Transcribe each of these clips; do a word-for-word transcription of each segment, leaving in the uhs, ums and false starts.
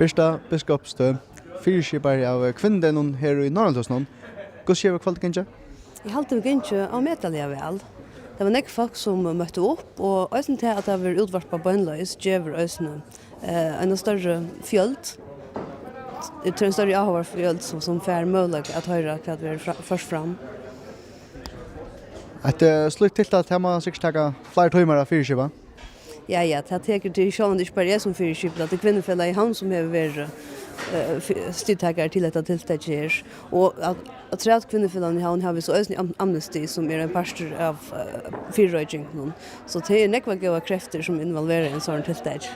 Birta Biskupsstøð, fyriskipari av Kvinnudegnum her í Norðurlandahúsinum. Hvussu hevur kvøldið gingið? Eg haldi, tað hevur gingið ómetaliga væl. Tað var nógv fólk, sum møttu upp, og eisini tað, at tað verður útvarpað beinleiðis, gevur eisini, eh, eina størri fjøld. Eg trúgvi, ein størri áhugafjøld, sum, sum fær møguleika at hoyra, hvat verður fra-, ført fram. Eitt, eh, slíkt tiltak, tað má sikkurt taka fleiri tímar at fyriskipa. Ja, ja, tað tekur, tað er sjálvandi ikki bara eg sum fyriskipi tað, tað er Kvinnufelagið í Havn, sum hevur verið, eh, fy-, stigtakari til hetta tiltakið her. Og at, afturat Kvinnufelagið í Havn hava vit so eisini Am-, Amnesty, sum er ein partur av, eh, fyrireikingunum. So tað eru nógvar góðar kreftir, sum eru involveraðar í ein sovorðin tiltak.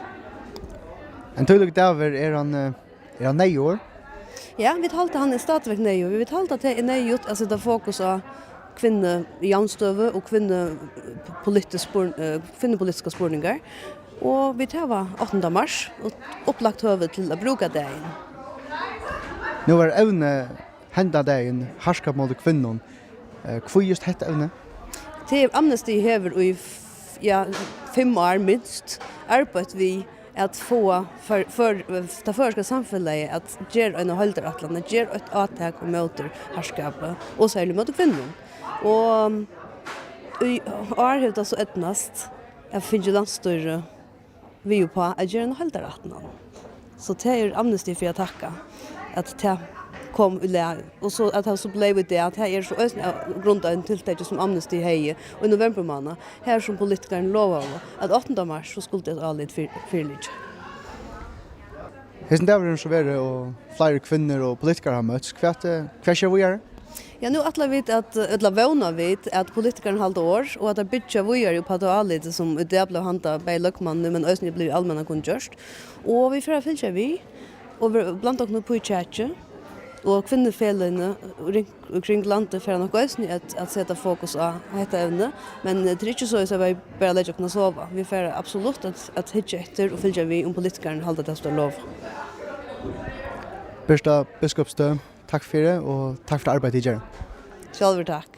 Ein tílíkur dagur, er hann, eh, er hann neyðugur? Ja, vit halda, hann er stadigvæk neyðugur. Vit halda, at tað er neyðugt at seta fokus á kvinnujavnstøðu og kvinnu-, politisk spurn-, eh, kvinnupolitiskar spurningar. Og vit hava áttanda mars og upplagt høvi til at brúka dagin. Nú var evnið henda dagin harðskap móti kvinnum. Eh, hví júst hetta evni? Tað er, Amnesty hevur í f-, ja, fimm ár minst arbeitt við at fáa for, for, tað føroyska samfelagið at gera eina heildarætlan, at gera eitt átak ímóti harðskapi, og serliga ímóti kvinnum. Og í ár hevur tað so eydnast at fingið landsstýrið við uppá at gera eina heildarætlan. So tað er Amnesty fyri at takka, at tað kom í lag. Og so at tað so bleiv í dag, at tað er so eisini á grund av einum tiltaki, sum Amnesty hevði í novembermánað, har sum politikarin lovaðu, at áttanda mars, so skuldi eitt álit fyri, fyriliggja. Hesin dagurin er so verið, og fleiri kvinnur og politikarar hava møtst. Hvat, eh, hvat sker víðari? Ja, nú ætla vit at, ella vóna vit, at politikararnir halda orð, og at teir byggja víðari upp á tað álitið, sum í dag bleiv handað bæði løgmanni, men eisini er blivið almenna kunngjørt. Og vit fara at fylgja við, og ver-, blanda okkum upp í kjakið, og kvinnufeløgini ring-, kring landið fara nokk eisini at, at seta fokus á hetta evni, men, eh, tað er ikki so, at vit bara leggja okkum at sova. Vit fara absolutt at, at hyggja eftir og fylgja við, um politikararnir halda tað, sum teir lova. Birta Biskupsstøð, takk fyri, og takk fyri arbeiðið, tit gera. Sjálvur takk.